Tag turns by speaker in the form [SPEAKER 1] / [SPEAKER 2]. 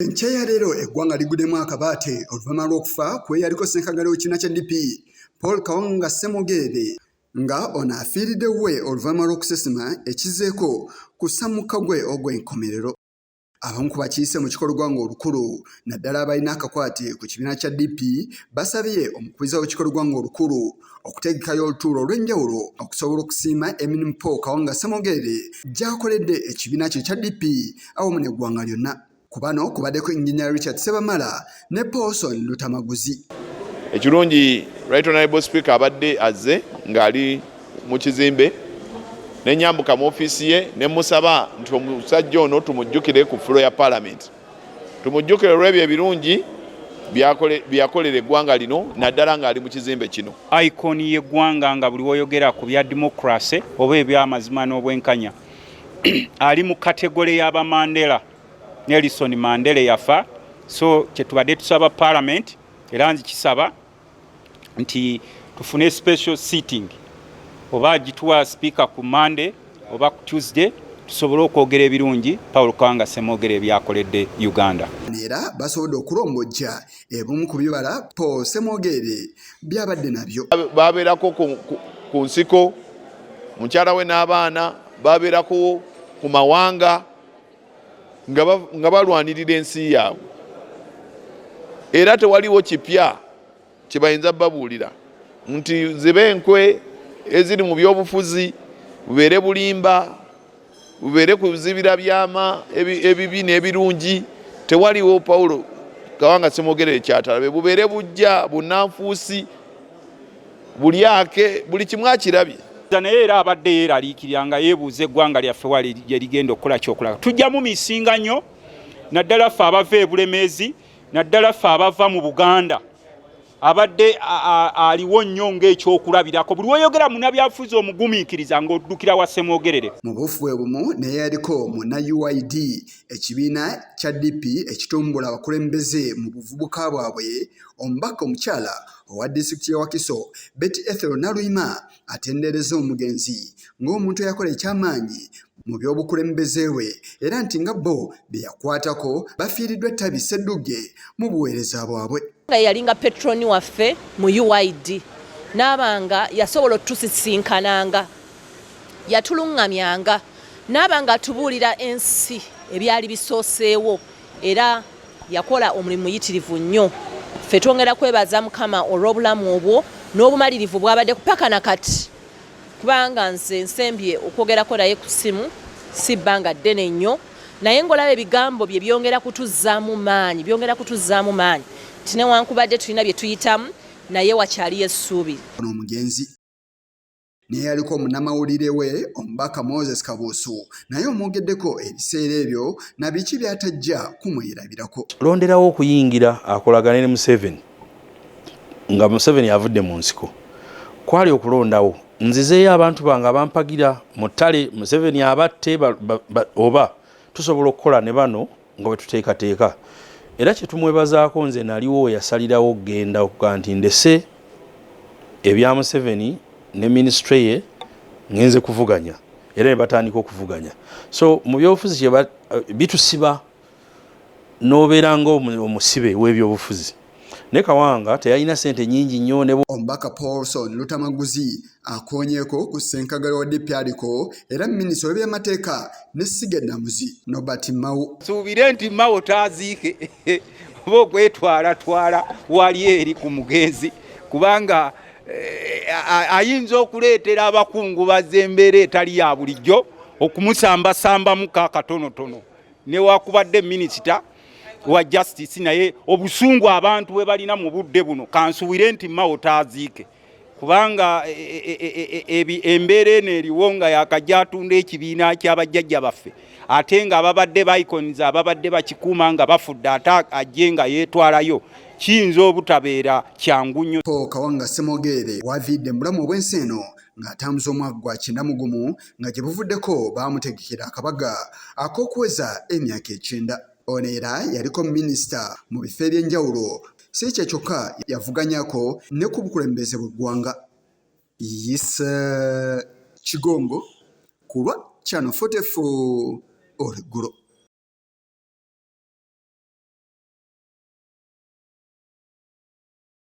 [SPEAKER 1] Enkya ya leero eggwanga liguddemu akabaate oluvannyuma lw'okufa kw'eyaliko ssenkagale w'ekibiina kya DP Paul Kawanga Ssemogerere nga ono afiiridde we oluvannyuma lw'okusesema ekizzeeko kussa mukka gwe ogw'enkomerero. Abamu ku bakiise mu kikolwa ng'olukulu naddala abalina akakwate ku kibiina kya DP basabye omukubiriza w'olukiiko lw'eggwanga olukulu okutegekayo olutuula olw'enjawulo okusobola okusiima emirimu Paul Kawanga Ssemogerere gy'akoledde ekibiina kye ekya DP awamu n'eggwanga lyonna. Ku bano kubaddeko Engineer Richard Ssebamala ne Paulson Lutamaguzi.
[SPEAKER 2] Ekirungi Right Honorable Speaker abadde azze ng'ali mu kizimbe ne nyambuka mu ofiisi ye ne musaba nti omusajja ono tumujjukire ku fulo ya Palamenti, tumujjukire olw'ebyo ebirungi byakolera eggwanga lino naddala ng'ali mu kizimbe kino.
[SPEAKER 3] Icon y'eggwanga nga buli woyogera ku bya democracy oba eby'amazima n'obwenkanya ali mu kategole y'aba Mandela, Nelson Mandela yafa. So kyetubadde tusaba parliament, era nzikisaba nti tufune special sitting oba gituwa speaker ku Monday oba ku Tuesday tusobole okwogera ebirungi Paul Kawanga Ssemogerere byakoledde Uganda.
[SPEAKER 1] Era basobodde okulombojja ebimu ku bibala Paul Ssemogerere byabadde nabyo.
[SPEAKER 2] Babeerako ku nsiko, mukyala we n'abaana babeerako ku mawanga nga balwanirira ensi yaabwe, era tewaliwo kipya kye bayinza babuulira nti zibe enkwe eziri mu byobufuzi, bubeere bulimba, bubeere kuzibira byama ebibi n'ebirungi. Tewaliwo Paulo Kawanga Ssemogerere kyatalabe, bubeere bujja bunnanfuusi bulyake, buli kimu akirabye.
[SPEAKER 3] Naye era abadde yeeraliikirira nga yeebuuza eggwanga lyaffe wali gye ligenda okukola kyokulaga. Tujjamu misinga nnyo, naddala ffe abava e Bulemeezi, naddala ffe abava mu Buganda. Abadde aliwo nnyo ng'ekyokulabirako. Buli w'oyogera munnabyabufuzi omugumiikiriza ng'oddukira wa Ssemogerere.
[SPEAKER 1] Mu buufu bwe bumu naye yaliko munna UYD, ekibiina kya DP ekitumbula abakulembeze mu buvubuka bwabwe, omubaka omukyala owa disitulikiti y'e Wakiso Betty Ethel Naluyima atenderezza omugenzi ng'omuntu eyakola eky'amaanyi mu by'obukulembeze bwe era nti nga bo be yakwatako bafiiriddwa ettabi sseddugge mu buweereza bwabwe.
[SPEAKER 4] Nga yalinga petroni waffe mu UYD, n'abanga yasobola otusisinkananga, yatulungamyanga, n'abanga atubuulira ensi ebyali bisooseewo, era yakola omulimu muyitirivu nnyo. Ffe twongera kwebaza Mukama olw'obulamu obwo n'obumalirivu bw'abadde paka na kati, kubanga nze nsembye okwogerako naye ku ssimu si bbanga ddene nnyo, naye ng'olaba ebigambo bye byongera kutuzzaamu maanyi, byongera kutuzzaamu maanyi nti newankubadde tulina bye tuyitamu, naye wakyaliyo essuubi.
[SPEAKER 1] Ono omugenzi naye yaliko munnamawulire we omubaka Moses Kabuusu naye omwogeddeko ebiseera ebyo na biki by'atajja kumwerabirako.
[SPEAKER 5] Londerawo okuyingira akolagane ne Museveni nga Museveni avudde mu nsiko, kwali okulondawo nzizeeyo abantu bange abampagira mu ttale Museveni abatte, oba tusobola okukola ne bano nga bwe tuteekateeka. Era kye tumwebazaako, nze naliwo we yasalirawo okugenda okugamba nti ndese ebya Museveni ne minisitule ye ngenze kuvuganya, era ne batandika okuvuganya. So mu byobufuzi bitusiba n'obeera nga omusibe w'ebyobufuzi, naye Kawanga teyalina ssente nnyingi nnyo ne
[SPEAKER 1] Omubaka Paulson Lutamaguzi akoonyeeko ku ssenkagale wa DP aliko era minisita w'ebyamateeka n'essiga eddamuzi Norbert Mao.
[SPEAKER 3] Suubire nti Mao taaziike oba okwetwalatwala wali eri ku mugenzi, kubanga ayinza okuleetera abakungubazi embeera etali ya bulijjo okumusambasambamu kakatonotono, newakubadde minisita wa justice, naye obusungu abantu bwe balina mu budde buno, kansuubire nti Mao taaziike, kubanga embeera eno eriwo nga yakajja atunda ekibiina ky'abajjajja baffe, ate nga ababadde ba icons ababadde bakikuuma nga bafudde, ate ajje nga yeetwalayo, kiyinza obutabeera kyangu nnyo.
[SPEAKER 1] Paul Kawanga Ssemogerere waviidde mu bulamu obw'ensi eno ng'atambuza omwaka gwa 91, nga gye buvuddeko baamutegekera akabaga ak'okuweza emyaka 90. Ono era yaliko minisita mu bifo eby'enjawulo, si kye kyokka, yavuganyako ne ku bukulembeze bw'eggwanga. Yise Kigongo ku lwa Channel 44 olweggulo.